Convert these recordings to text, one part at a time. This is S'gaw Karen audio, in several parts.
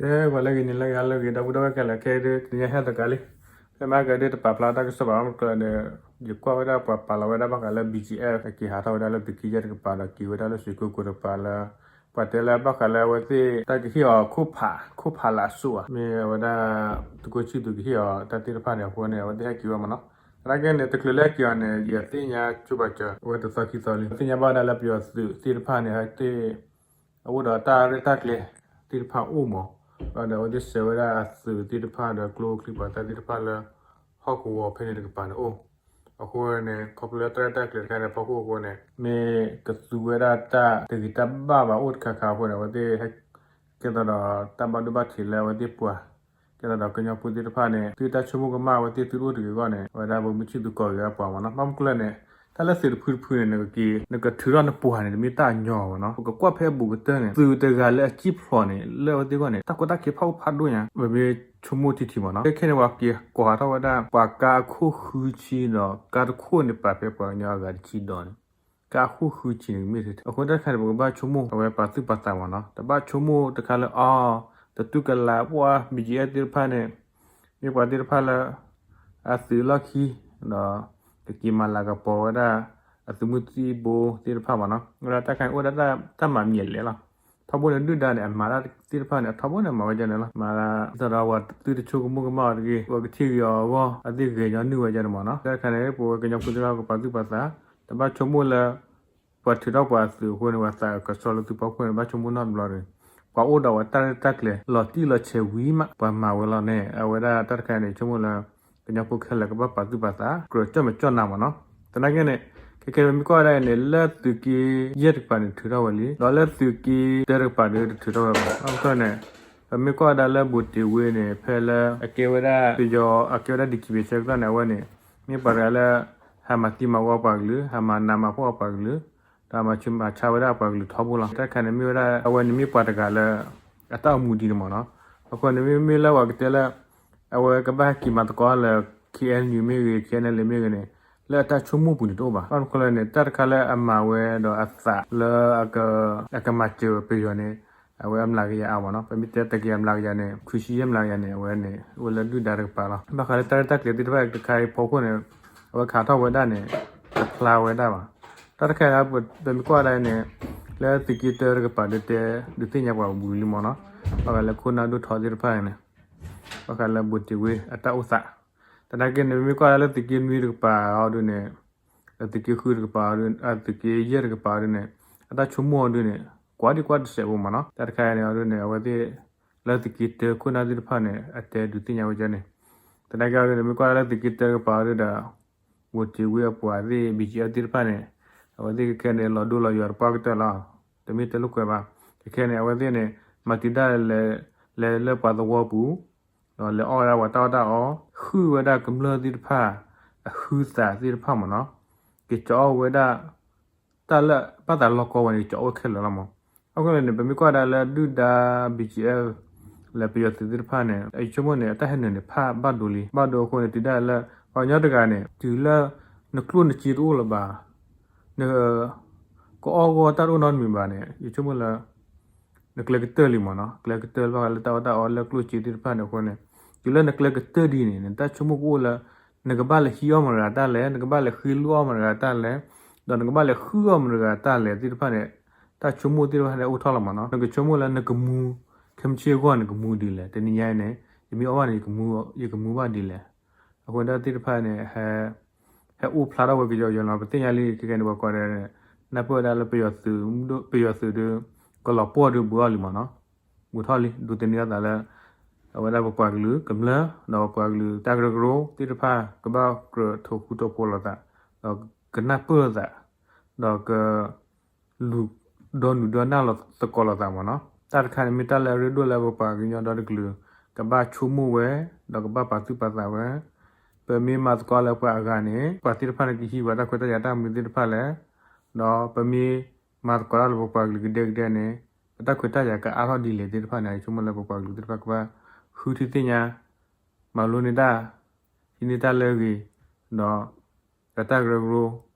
ကဲ ပှၤလၢအဂ့ၤန့ၣ် လၢအဂ့ၤ ဟါလၢအဂ့ၤ ဒီပုၢ်ဒီဝဲၢ်ခဲလၢာ် ခဲအံၤဒုး တနံၤညါဟဲသကိးလံ. ဖဲမဟါကဒုး တပာ်ဖျါတၢ်ကစီၣ်ဘၣ် မ့ၢ်ကျၢၢ်ဒီး ယကွၢ်ဝဲဒၣ်ပှၤပာ်လီၤဝဲဒၣ်ဘၣ်ဃးလၢ ဘံၣ်ကၠံၣ်အဲၣ် က့ၤဟးထီၣ်ဝဲဒၣ်လၢသုးက့ယဲၢ်တကပၤဒီး က့ၤဝဲဒၣ်လၢစံၣ်ကိကိၣ်တကပၤလၢ ပှၤတဲလၢဘၣ်ဃးလၢအဝဲသ့ၣ် တၢ်ကဟ့ၣ်အီၤခိၣ်ဖး ခိၣ်ဖးလၢအစိၣ်ဧါ မ့ၢ်အဝဲဒၣ် သုးခိၣ်ဆံၣ်သူးကဟ့ၣ်အီၤတၢ်သ့ၣ်တဖၣ်န့ၣ်အဃိန့ၣ် အဝဲသ့ၣ်ဟဲက့ၤဝဲမ့ၢ်နီၤ. သနာ်က့န့ၣ် တချုးလၢဟဲက့ၤအီၤန့ၣ် ယသ့ၣ်ညါကၠိဘၣ်စၢၤ အဝဲတသီခံသီလံ သ့ၣ်ညါဘၣ်ဝဲဒၣ်လၢပယီၤသုးသ့ၣ်တဖၣ်န့ၣ် ဟဲသ့ၣ် အအိၣ်ဒီးတၢ်ရဲၣ်တၢ်ကျဲၤသ့ၣ်တဖၣ်အိၣ်မး, ဒီးအဝဲသ့ၣ်ဆှၢဝဲဒၣ်အသုးသ့ၣ်တဖၣ်ဒီးကျိချံပှၤသၣ်သ့ၣ်တဖၣ်လၢ ဟီၣ်ကဝီၤဖဲန့ၣ်တကပၤန့ၣ်အိၣ်, အဃိန့ၣ် ခီဖျိလၢတၢ်ရဲၣ်တၢ်ကျဲၤတခါန့ၣ် ဖီခိၣ်အဃိန့ၣ် မ့ၢ်ကသူဝဲဒၣ်တၢ်တဂ့ၤတၢ်ဘၣ်ဘၣ်အိၣ်တခါခါအဃိန့ၣ် အဝဲသ့ၣ်ဟဲ ကဲသိးဒီးတၢ်ဘၣ်ဒိဘၣ်ထံးလၢအဝဲသ့ၣ်ပှၤ, ကဲသိးဒီးကညီဖိသ့ၣ်တဖၣ်န့ၣ် သုတၢ်ဆိကမိၣ်ကမၣ်အဝဲသ့ၣ်သုတအိၣ်တဂ့ၤအဂီၢ်န့ၣ် အဝဲဒၣ်ပမ့ၢ်ဆံၣ်သူးကီၢ်ဂ့ၤအပှၤမ့ၢ်နီၤ. ဘၣ်မနုၤကျၢၢ်န့ၣ် တၢ်လၢသုးတဖုတဖုန့ၣ် နကက့ၤ နကထုးထီၣ်နပှၤန့ၣ် တမ့ၢ်တၢ်ညီဘၣ်နီၤ. ပကကွၢ်ဖဲအဘူးကတၢၢ်န့ၣ် သုးတဂၤလၢအစံၣ်ဖျိးန့ၣ် လၢအဝဲသ့ၣ်အဂီၢ်န့ၣ် တၢ်ကီတၢ်ခဲဖးအိၣ်ဖးဒိၣ်ညါ ပမ့ၢ်ဆိကမိၣ်ထံထံမ့ၢ်နီၤ. ခဲခဲန့ၣ် ပှၤက့ၤကိးဟးထီၣ်ဝဲဒၣ် ပှၤကါအခိၣ်ဃုဆံဒီး ကါတခိၣ်န့ၣ်ပာ်ဖဲပှၤကညီအဂၤတဆံဒီးန့ၣ် ကါအခိၣ်ဃုဆံန့ၣ်မ့ၢ်ထဲထဲ အဃိတၢ်တခါန့ၣ် ပကဘၣ်ဆိကမိၣ် အဝဲပာ်သူၣ်ပာ်သးမ့ၢ်နီၤ. တဘၣ်ဆိကမိၣ်တခါလၢအီၤ တတူၢ်ကလာ်ပှၤ ဘံၣ်ကၠံၣ်အဲၣ်သ့ၣ်တဖၣ်န့ၣ် မ့ၢ်ပှၤသ့ၣ်တဖၣ်လၢ အသုးလီၢ်ခံ ဒီး ကက့ၤမၤလၤကပီၤဝဲဒၣ် အသုးမုၢ်သံၣ်ဘိသ့ၣ်တဖၣ်မ့ၢ်နီၤ. ဝဲဒၣ်တၢ်တခါန့ၣ် အိၣ်ဒၣ်တၢ်မၤမံၤလဲၣ်လီၤ. ထီဘိန့ၣ်ဒုၣ်ဒါန့ၣ် အမၤတၢ်သ့ၣ်တဖၣ်န့ၣ် အထီဘိန့ၣ်မၤဝဲဒ်န့ၣ်လီၤ. မၤဒ်သိးဒီးပှၤသုတဆိကမိၣ်ကမၣ်အီၤတဂ့ၤ ပှၤကထံၣ်ဂ့ၤအီၤအဂီၢ် အဝဲသ့ၣ်ဂဲၤညီနုၢ်ဝဲဒ်န့ၣ်မ့ၢ်နီၤ. တၢ်တခါန့ၣ် ပဝဲကညီဖိသ့ၣ်တဖၣ်ကပာ်သူၣ်ပာ်သး တဘၣ်ဆိကမိၣ်လၢ ပှၤထုးထီၣ်ပှၤအသုးအဃိန့ၣ် ပှၤသးကဆှီလၢသုးဖီခိၣ်န့ၣ် ဘၣ်ဆိကမိၣ်နီတဘျီတဂ့ၤ. ပှၤအိၣ်ဒီးပှၤတၢ်ရဲၣ်တၢ်ကျဲၤ လီၤတံၢ်လီၤဆဲးဝံၤမး ပှၤမၤဝဲလီၤန့ၣ် အဝဲဒၣ်တၢ်တခါန့ၣ် ဆိကမိၣ်လၢ ကညီဖိခဲလၢာ်ကဘၣ်ပာ်သူၣ်ပာ်သး ကြၢးကၠီၣ်မဲာ်ကၠီၣ်နါမ့ၢ်နီၤ. သနာ်က့န့ၣ် ခဲခဲပမ့ၢ်ကွၢ်ဝဲဒၣ်အံၤန့ၣ် လၢသုးက့ယဲၢ်တကပၤန့ၣ်ထုးထီၣ်ဝဲလံ ဒီးလၢသုးက့တၢတကပၤဒုးတထုးထီၣ်ဝဲဘၣ်. ဘၣ်မနုၤကျၢၢ်န့ၣ် ပမ့ၢ်ကွၢ်ဝဲဒၣ်လၢဘိၣ်တ့ၢ်ဝ့န့ၣ် ဖဲလၢအကဲဝဲဒၣ်ပယီၤ အကဲဝဲဒၣ် ဒံၣ်ကံၣ်ဘ့ၣ်ဆၢကတီၢ်န့ၣ် အဝဲန့ၣ် မ့ၢ်ပှၤတဂၤလၢ ဟးမၤသံမၤဝီပှၤကလုာ် ဟးမၤနးမၤဖှီၣ်ပှၤကလုာ် ဒီးမၤဆူးမၤဆါဝဲဒၣ်ပှၤကလုာ်ထီဘိလီၤ. တၢ်တခါန့ၣ်မ့ၢ်ဝဲဒၣ် အဝဲန့ၣ်မ့ၢ်ပှၤတဂၤလၢ အတၢ်အိၣ်မူဒ်န့ၣ်မ့ၢ်နီၤ. အဃိန့ၣ်မ့မ့ၢ်လၢပှၤကတဲလၢ အဝဲကဘၣ်ဟဲက့ၤမၤသကိးလၢ ခ့ၣ်အဲၣ်ယူၣ်မ့ၢ်ဂ့ၤ ခ့ၣ်အဲၣ်အဲၣ်လ်မ့ၢ်ဂ့ၤန့ၣ် လၢအတၢ်ဆိကမိၣ်ပူၤန့ၣ်တအိၣ်ဘၣ်. ဘၣ်မနုၤကျၢၢ်န့ၣ် တၢ်တခါလၢအမၤဝဲဒီးအသးလၢ အကမၤစၢၤပယီၤန့ၣ် အဝဲအမျးကယၤအါမ့ၢ်နီၤ. ပမ့ၢ်တဲတကယၤမျးကယၤန့ၣ် ခွံဆံယဲၢ်မျးကယၤန့ၣ် အဝဲန့ၣ် အိၣ်လၢဒုၣ်ဒါတကပၤလီၤ. ဘၣ်ဃးလၢတၢ်ရဲၣ်တၢ်ကျဲၤသ့ၣ်တဖၣ်တခါအံၤဖီခိၣ်န့ၣ် အဝဲခးထီၣ်ဝဲဒၣ်န့ၣ် တဖျါဝဲဒၣ်ဘၣ်. တၢ်တခါအံၤ ပမ့ၢ်ကွၢ်ဒၣ်န့ၣ် လၢသုးက့တၢတကပၤဒုးတဲ ဒုးသ့ၣ်ညါပှၤဝံၤလံမ့ၢ်နီၤ. ဘၣ်ဃးလၢခိၣ်နၢ်ဒိၣ်ထီသ့ၣ်တဖၣ်န့ၣ် ဘၣ်ဃးလၢဘိၣ်တ့ၢ်ဝ့အတၢ်အိၣ်သး သနာ်က့န့ၣ် ပမ့ၢ်ကွၢ်ဒၣ်လၢသုးက့နွံတကပၤအီၤဒုးန့ၣ် သုးက့ဃုတကပၤအီၤဒုး သုးက့ယဲၢ်တကပၤအီၤဒုးန့ၣ် အတၢ်ဆိကမိၣ်အီၤဒုးန့ၣ် ကွၢ်ဒံးကွၢ်တစဲးဖိမ့ၢ်နီၤ. တၢ်တခါအံၤန့ၣ်အီၤဒုးန့ၣ် အဝဲသ့ၣ် လၢသုးက့တၢခိၣ်နၢ်သ့ၣ်တဖၣ်န့ၣ် အတဲဒုးသ့ၣ်ညါဝဲဒၣ်န့ၣ် သနာ်က့အီၤဒုးန့ၣ် မ့ၢ်ကွၢ်ဒၣ်လၢသုးက့တၢတကပၤအီၤဒုးဒီး ဘိၣ်တ့ၢ်ဝ့အပှၤသ့ၣ် ဘံၣ်ကၠံၣ်အဲၣ်သ့ၣ်တဖၣ်န့ၣ် အဝဲသ့ၣ်ခဲခဲန့ၣ် လီၤဒိလီၤယိာ်တပှၢ်ကတၢၢ်လီၤ. တမ့ၢ်တဲလိာ်ကွဲဘၣ်. ခဲခဲန့ၣ် အဝဲသ့ၣ်န့ၣ် မၤတံာ်တာ်လဲၤ လဲၤလၢပှၤသဝီပူၤ ဒီးလဲၤအီၣ်ဝဲဒၣ်ပှၤတၢ်အီၣ်တၢ်အီ ဟုၣ်ဝဲဒၣ်ကမျၢၢ်သ့ၣ်တဖၣ် အဟုသးသ့ၣ်တဖၣ်မ့ၢ်နီၤ က့ၤကၠီအီၣ်ဝဲဒၣ် တၢ်လၢဘၣ်သးလီၢ်ကီဝဲန့ၣ် ကၠီအီၣ်ဝဲခဲလၢာ်လီၤမး. အဃိန့ၣ် ပမ့ၢ်ကွၢ်ဒၣ်လၢဒုၣ်ဒါ ဘံၣ်ကၠံၣ်အဲၣ် လၢပယီၤသုးသ့ၣ်တဖၣ်န့ၣ် ယဆိကမိၣ်န့ၣ် အတၢ်ဟဲနုာ်န့ၣ် ဖးဘၣ်ဒိလံ. ဘၣ်ဒိအဃိန့ၣ် တုၤဒၣ်လၢ ပှၤကညီတဂၤန့ၣ် တုၤလၢ နကျိၣ်နစ့တအိၣ်လၢၤဘၣ် န ကအီၣ်ဂီၢ်တၢ်တအိၣ်နီတမံၤဘၣ်န့ၣ် ယဆိကမိၣ်လၢ နကျဲကတၢၢ်လံမ့ၢ်နီၤ. ကျဲကတၢၢ်လၢဘၣ်ဃးလၢတၢ်အီၣ်တၢ်အီလၢကျိၣ်စ့သ့ၣ်တဖၣ်န့ၣ်အဃိန့ၣ် တုၤလၢနကျဲကတၢၢ်ဒ်န့ၣ် နတၢ်ဆိကမိၣ်ကအိၣ်လၢ နကဘၣ်လဲၤဟံးအီၣ်မတၤတဂၤတၢ်လဲၣ်, နကဘၣ်လဲၤဃ့လူအီၣ်မတၤတဂၤတၢ်လဲၣ်, ဒီးနကဘၣ်လဲၤဃုအီၣ်မတၤတဂၤတၢ်လဲၣ်သ့ၣ်တဖၣ်န့ၣ် တၢ်ဆိကမိၣ်သ့ၣ်တဖၣ်န့ၣ်အိၣ်ထီၣ်လီၤမ့ၢ်နီၤ. နကဆိကမိၣ်လၢနကမူ ခဲမုၢ်ဆ့ၣ်အဂီၢ်န့ၣ် ကမူဒ်လဲၣ်, တနံၤညါအံၤန့ၣ် ယမ့ၢ်အီၣ်ဘၣ်န့ၣ် ယကမူဘၣ်ဒ်လဲၣ်. အဃိတၢ်သ့ၣ်တဖၣ်န့ၣ် ဟဲအိၣ်ဖျါထီၣ်ဝဲကယီကယီလီၤ. ပသ့ၣ်ညါလံ ခဲကနံၣ်န့ၣ် ပှၤကိးဂၤဒဲးန့ၣ် နၢ်ပၢၢ်ဝဲဒၣ်လၢပယီၤသုး ပယီၤသုးဒီး ကလီၤပှီၢ်ဒီးဘူးအီၤလံမ့ၢ်နီၤ. ဘူးထီၣ်လံ ဒိးသန့ၤအသးလၢ အဝဲဒၣ်ပပှၤကလုာ်ကမျၢၢ် ဒီးပပှၤကလုာ်တၢ်ကရၢကရိသ့ၣ်တဖၣ် ကဘၣ်ကြၢးထိၣ်ဃူထိၣ်ဖိးလိာ်သး ဒီးကနၢ်ပၢၢ်လိာ်သး ဒီးက လူၤဒီနုာ်ဒီနၢ်လိာ်သကိးလိာ်သးမ့ၢ်နီၤ. တၢ်တခါန့ၣ် မ့ၢ်တၢ်လၢအရ့ဒိၣ်လၢပပှၤကညီဒီတကလုာ် ကဘၣ်ဆိကမိၣ်ဝဲ ဒီးကဘၣ်ပာ်သူၣ်ပာ်သးဝဲ. ပမ့ၢ်မၤသကိးလၢပှၤအဂၤန့ၣ် ပှၤသ့ၣ်တဖၣ်န့ၣ်ကဟံးပှၤတၢ်ခွဲးတၢ်ယာ်တၢ်မနုၤသ့ၣ်တဖၣ်လဲၣ်, ဒီးပမ့ၢ်မၤသကိးတၢ်လၢပပှၤကလုာ်ကဒဲကဒဲန့ၣ် ပတၢ်ခွဲးတၢ်ယာ်ကအါထီၣ်ဒ်လဲၣ်သ့ၣ်တဖၣ်န့ၣ် ယဆိကမိၣ်လၢပပှၤကလုာ်သ့ၣ်တဖၣ်ကဘၣ်ဃုထံၣ်သ့ၣ်ညါ မၤလိန့ၢ်တၢ် ဟံးန့ၢ်တၢ်လၢအဂ့ၤ, ဒီး တၢ်ကရၢကရိ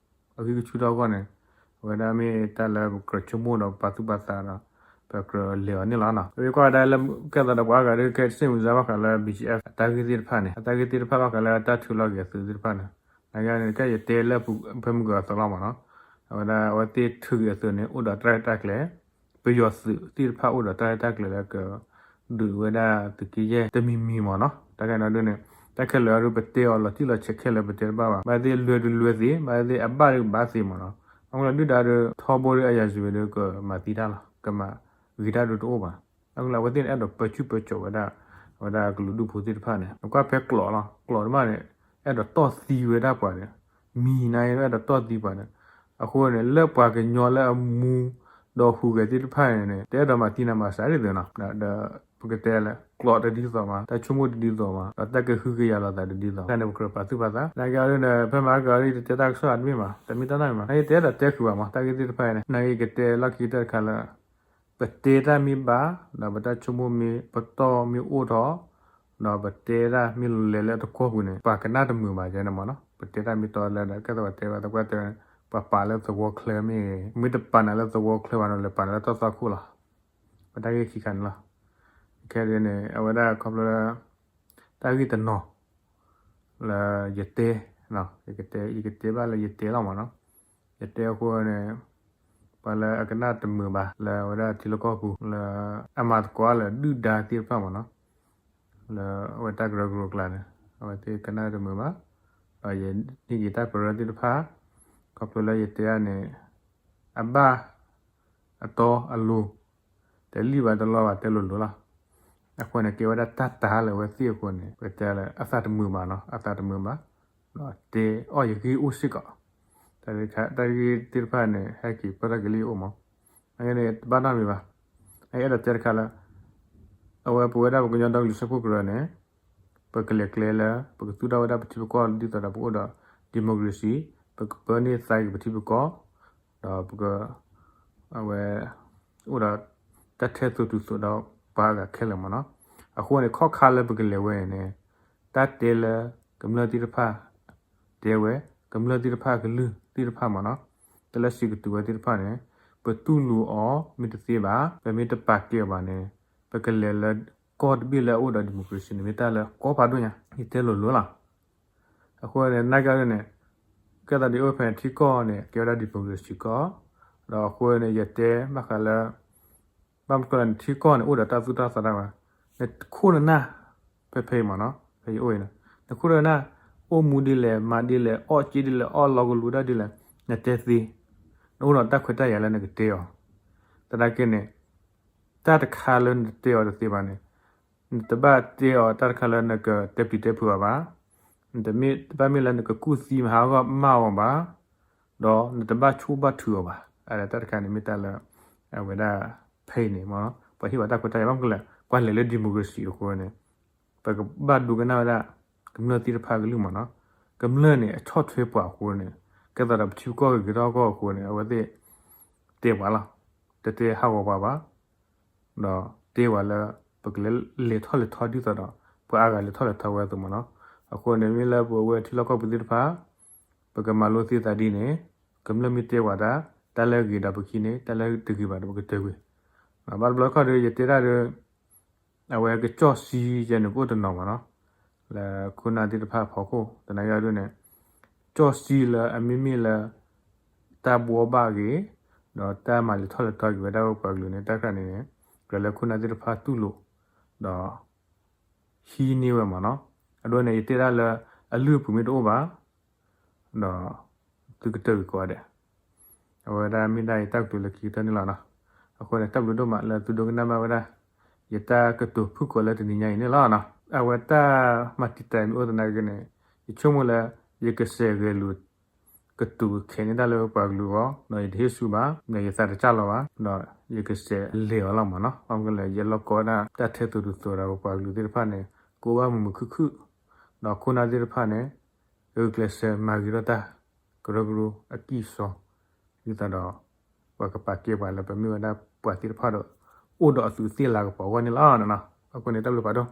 အဂံၢ်ကဆူၣ်ထီၣ်အဂီၢ်န့ၣ် အဝဲဒၣ်မ့ၢ်တၢ်လၢပကြၢးဆိကမိၣ်ဒီးပာ်သူၣ်ပာ်သးဒီး ပကြၢးလဲၤအီၤန့ၣ်လီၤနီၤ. ပမ့ၢ်ကွၢ်ဝဲဒၣ်လၢ ကဲသးဒီးပှၤအါဂၤဒ် ကဲစ့ၣ်မုၢ်စါဘၣ်ဃးလၢ ဘံၣ်ကၠံၣ်အဲၣ် အတၢ်ဂ့ၢ်သ့ၣ်တဖၣ်န့ၣ် အတၢ်ဂ့ၢ်သ့ၣ်တဖၣ်ဘၣ်ဃးလၢတၢ်ထုးလီၤက့ၤအသုးသ့ၣ်တဖၣ်န့ၣ် နကဲန့ၣ် ကဲယတဲလၢဖဲမုၢ်ကီၤအသိးလီၤမ့ၢ်နီၤ. အဝဲဒၣ်အဝဲသ့ၣ်ထုးက့ၤအသုးန့ၣ် အိၣ်ဒီးတၢ်ရဲၣ်တၢ်ကျဲၤ ပယီၤသုးသ့ၣ်တဖၣ်အိၣ်ဒီးတၢ်ရဲၣ်တၢ်ကျဲၤလၢက ဒုးဝဲဒၣ်သုးက့ယဲၢ်တမံၤမံၤမ့ၢ်နီၤ. တၢ်ခဲလၢာ်အံၤဒ် ပတဲအီၤလီၤတံၢ်လီၤဆဲးခဲလၢာ် ပတဲတဘၣ်ဘၣ်. ဘၣ်သ့ၣ်လွဲၤဒုးလွဲၤသ့, ဘၣ်သ့ၣ်အဘၣ်ဒုးဘၣ်သ့မ့ၢ်နီၤ. အဃိလၢဒုၣ်ဒါဒီး ထီဘိဒီးအရာဇဝင်ဒီး ကမၤသံတၢ်လီၤ, ကမၤဂ့ၤတၢ်ဒီးတအိၣ်ဘၣ်. အဃိလၢအဝဲသ့ၣ်န့ၣ် အဲၣ်ဒိးပၢဆူၣ်ပၢကၠီၤဝဲဒၣ် အဝဲဒၣ်ကလုာ်ဒူၣ်ဖိသ့ၣ်တဖၣ်န့ၣ် နကွၢ်ဖဲကျိာ်လီၤ, ကျိာ်တဖၣ်န့ၣ် အဲၣ်ဒိးတီၢ်သံဝဲဒၣ်ပှၤဒီး မံၤနၤအံၤ အဲၣ်ဒိးတီၢ်သံပှၤဒီး အဃိန့ၣ် လၢပှၤကညီလၢအမူဒီးဟူးဂဲၤသ့ၣ်တဖၣ်န့ၣ် တအဲၣ်ဒိးမၤသံနၤမၤစၢ်ဒ်သိးနီၤ. ဒီးပကတဲလၢ ကျိာ်တဒ်သိးဘၣ်, တၢ်ဆိကမိၣ်တဒ်သိးဘၣ်, ဒီးတၢ်ကဟုကယာ်လိာ်သးတဒ်သိးဘၣ်. တၢ်န့ၣ် ပကြၢးပာ်သူၣ်ပာ်သး နာ်က့အီၤဒ်န့ၣ် ဖဲမဟါကီၤဒ် တတဲတၢ်ကစီၣ်အတမ့ၢ်ဘၣ်, တမ့ၢ်တၢ်နီတမံၤဘၣ်. နာ်က့ တအဲၣ်ဒိးတဲဃုာ်ဘၣ်မး တၢ်ဂ့ၢ်သ့ၣ်တဖၣ်အံၤန့ၣ်. နာ်က့ ကတဲလီၢ်ခံကတၢၢ်တခါလၢ ပတဲတၢ်မ့ၢ်ဘၣ် ဒီးပတၢ်ဆိကမိၣ်မ့ၢ်ပတီၢ်မ့ၢ်အိၣ်ထီၣ် ဒီးပတဲတၢ်မ့ၢ်လဲၤလၢအတကွီၢ်ပူၤန့ၣ် ပှၤကနၣ်တမုာ်ဘၣ်ယဲန့ၣ်မ့ၢ်နီၤ. ပတဲတၢ်မ့ၢ်တီလၢဒီး ကဲသးပှၤတဲဝဲသပှၢ်တဲဝဲန့ၣ် ပှၤပာ်လၢသဝီချၢမ့ၢ်ဂ့ၤ, မ့ၢ်တပာ်နၤလၢသဝီချၢဘၣ်န့ၣ် လဲၤပာ်နၤလၢတၢ်သွၣ်ခိၣ်လီၤ. ပတၢ်ဂ့ၢ်ခံခါန့ၣ်လီၤ. ခဲဒ်န့ၣ် အဝဲဒၣ်ခီဖျိလၢ တၢ်ဂ့ၢ်တနီၤ လၢယတဲ, ယကတဲ, ယကတဲဘၣ်လၢယတဲလီၤမ့ၢ်နီၤ. ယတဲအဃိန့ၣ် ပှၤလၢအကနၣ်တမုာ်ဘၣ် လၢအဝဲဒၣ်ထံလီၢ်ကီၢ်ပူၤ လၢအမၤသကိးလၢဒုၣ်ဒါသ့ၣ်တဖၣ်မ့ၢ်နီၤ, လၢအဝဲတၢ်ကရၢကရိအကျါန့ၣ် အဝဲသ့ၣ်ကနၣ်တမုာ်ဘၣ်. ဒီးယန့ၢ်က့ၤတၢ်ပရၢသ့ၣ်တဖၣ် ခီဖျိလၢယတဲန့ၣ် အဘၣ် အတီအလိၤ တလံၣ်ဘၣ်တလီဘၣ် တဲလိၤလိၤလီၤ. အဃိန့ၣ် ကဲဝဲဒၣ်တၢ်တၤလၢအဝဲသ့ၣ်အဃိန့ၣ် ပကတဲလၢအသးတမုာ်ဘၣ်နီၤ, အသးတမုာ်ဘၣ်, ဒီးတဲအီၣ်ယဂ့ၢ်အိၣ်စ့ၢ်ကီး, တၢ်ဂ့ၢ်သ့ၣ်တဖၣ်န့ၣ် ဟဲက့ၤပၢၢ်ထီၣ်က့ၤလၢယအိၣ်မး, အန့ၣ် တဘၣ်နီတမံၤဘၣ်. အအဲၣ်ဒိးတဲတခါလၢ အဝဲပဝဲဒၣ်ပကညီဒီကလုာ်စၢဖှိၣ်ကရၢန့ၣ် ပကလဲၤကျဲလၢ ပကသူၣ်ထီၣ်ဝဲဒၣ်ပထံပကီၢ်ဒ်သိးဒီးပအိၣ်ဒီး democracy, ပကပၢန့ၢ်သးက့ၤပထံပကီၢ်, ဒီးပက အဝဲ အိၣ်ဒီးတၢ်ထဲသိးတုၤသိးဒီးပှၤအဂၤခဲလၢာ်မ့ၢ်နီၤ. အဃိန့ၣ် ခီၣ်ခါလၢပကလဲၤဝဲန့ၣ်န့ၣ် တၢ်တဲလၢ ကမျၢၢ်သ့ၣ်တဖၣ် တဲဝဲ ကမျၢၢ်သ့ၣ်တဖၣ်ကလုၢ်သ့ၣ်တဖၣ်မ့ၢ်နီၤ, တၢ်လၢစံးကတုၤဝဲသ့ၣ်တဖၣ်န့ၣ် ပတူၢ်လိာ်အီၤမ့ၢ်တသ့ဘၣ်, ပမ့ၢ်တပာ်ကဲအီၤဘၣ်န့ၣ် ပကလဲၤလၢကီၢ်တဘ့ၣ်လၢအအိၣ်ဒီး democracy န့ၣ် မ့ၢ်တၢ်လၢကီဖးဒိၣ်ညါ ယတဲလိၤလိၤလီၤ. အဃိန့ၣ် နာ်က့ဒ်န့ၣ် ကဲသးဒ်အိၣ်ဖဲန့ၣ် ထံကီၢ်န့ၣ် ကဲဝဲဒၣ် democracy ကီၢ်, ဒီးအဃိန့ၣ် ယတဲဘၣ်ဃးလၢ ဘၣ်မနုၤလဲၣ် နထံကီၢ်န့ၣ် အိၣ်ဒီးတၢ်သူၣ်တၢ်သးတၢ်ဝဲ, နခိၣ်နနၢ် ဖဲဖဲအံၤမ့ၢ်နီၤ ဖဲယအိၣ်အံၤန့ၣ် နခိၣ်နနၢ် အိၣ်မူဒ်လဲၣ် မၤဒ်လဲၣ် အီၣ်က့ဒ်လဲၣ် အီၣ်လီၤကလူးဒၣ်ဒ်လဲၣ် နတဲသ့, နအိၣ်ဒီးတၢ်ခွဲးတၢ်ယာ်လၢနကတဲအီၤ, သနာ်က့န့ၣ် တၢ်တခါလၢနတတဲအီၤတသ့ဘၣ်န့ၣ် နတဘၣ်တဲအီၤတၢ်တခါလၢနကတဲပျံၤတဲဖုးအီၤဘၣ်, နတမ့ၢ်တဘၣ်မ့ၢ်လၢနကကူၣ်သံမၤဟးဂီၤမၢ်အီၤဘၣ်, ဒီးနတဘၣ်ဆိၣ်ဘၣ်ထုးအီၤဘၣ်. အတၢ်တခါန့ၣ်မ့ၢ်တၢ်လၢ အဝဲဒၣ်ဖဲအံၤန့ၣ်မ့ၢ် ပှၤဟ့ၣ်ပှၤတၢ်ခွဲးတၢ်ယာ် ဘၣ်မနုၤလဲၣ် ပှၤလဲၤလၢ democracy အဃိန့ၣ် ပကဘၣ်ဒိကနၣ်ဝဲဒၣ် ကမျၢၢ်သ့ၣ်တဖၣ်ကလုၢ်မ့ၢ်နီၤ, ကမျၢၢ်န့ၣ် အဆီၣ်ထွဲပှၤအဃိန့ၣ် ကဲသးဒီးပထံပကီၢ်ဂ့ၤက့ၤထီၣ်ကီၢ်အဃိန့ၣ် အဝဲသ့ၣ်တဲပှၤလီၤ, တတဲဟးဂီၤပှၤဘၣ် ဒီးတဲဝဲလၢ ပကလဲၤလဲၤထီၣ်လဲၤထီဒ်သိးဒီး ပှၤအါဂၤလဲၤထီၣ်လဲၤထီဝဲအသိးမ့ၢ်နီၤ. အဃိန့ၣ် မ့ၢ်လၢပဝဲထံလီၢ်ကီၢ်ပူၤသ့ၣ်တဖၣ် ပကမၤလိသ့သးဒ်န့ၣ် ကမျၢၢ်မ့ၢ်တဲဝဲဒၣ် တၢ်လၢအဂ့ၤဒီးပခံန့ၣ် တၢ်လၢတဂ့ၤဘၣ်ဒီးပကတၢၢ်ကွံာ်. ဘၣ်တဘျီခီဒီး ယတဲဒၣ်ဒီး အဝဲကစီၣ်စံယဲန့ၣ် ပအိၣ်တနီၤမ့ၢ်နီၤ, လၢခိၣ်နၢ်သ့ၣ်တဖၣ်အဖီခိၣ် သနာ်က့ဒ်န့ၣ် ကစီၣ်စံလၢအမ့မ့ၢ်လၢ တၢ်ဘှီဘၣ်ဂ့ၤ ဒီးတၢ်မၤလဲၤထီၣ်လဲၤထီက့ၤဝဲဒၣ်ပှၤကလုာ်န့ၣ် တၢ်တခါန့ၣ်န့ၣ် ကြၢးလၢခိၣ်နၢ်သ့ၣ်တဖၣ်တူၢ်လိာ် ဒီး ဟံးန့ၢ်ဝဲမ့ၢ်နီၤ. အဒိန့ၣ် ယတဲဒၣ်လၢအလုၢ်အပှ့ၤမ့ၢ်တအိၣ်ဘၣ် ဒီး သုကတၢၢ်ကွံာ်ကိးဂၤဒဲး. အဝဲဒၣ်မ့ၢ်ဒၣ်ယတၢ်ကတိၤလၢခံကတၢၢ်န့ၣ်လီၤနီၤ. အဃိန့ၣ် တၢ်ဘျုးဒိၣ်မးလၢသုဒိကနၣ်ဘၣ်ဝဲဒၣ် ယတၢ်ကတိၤဖုၣ်ကိာ်လၢတနံၤညါအံၤန့ၣ်လီၤနီၤ. အဝဲတၢ်မၤတံာ်တာ်မ့ၢ်အိၣ်သနာ်က့န့ၣ် ယဆိကမိၣ်လၢ ယကစဲးဂဲၤလိာ် ကတိၤခဲန့ၢ်တၢ်လၢပှၤကလုာ်အဂီၢ် ဒီးယတဟ့ၣ်ဆူၣ်ဘၣ် ဒီးယသးတစၢ်လီၤဘၣ် ဒီးယကစဲးလဲၤအီၤလီၤမ့ၢ်နီၤ. ဘၣ်မနုၤလဲၣ် ယလီၢ်ကီဝဲဒၣ်တၢ်ထဲသိးတုၤသိးဒီးပပှၤကလုာ်သ့ၣ်တဖၣ်န့ၣ် ကအိၣ်ဘၣ်မုာ်မုာ်ခုၣ်ခုၣ် ဒီးခိၣ်နၢ်သ့ၣ်တဖၣ်န့ၣ် ဂုာ်ကျဲးစၢးမၤဂ့ၤထီၣ်တၢ် ကရၢကရိအကံၢ်အစီ ဒ်သိးဒီး ပှၤကပာ်ကဲပှၤလၢပမ့ၢ်ဝဲဒၣ်ပှၤသ့ၣ်တဖၣ်ဒီး အိၣ်ဒီးအသူးသ့ၣ်လၤကပီၤအဂီၢ်န့ၣ်လီၤ. အဃိန့ၣ် တၢ်ဘျုးဖးဒိၣ်.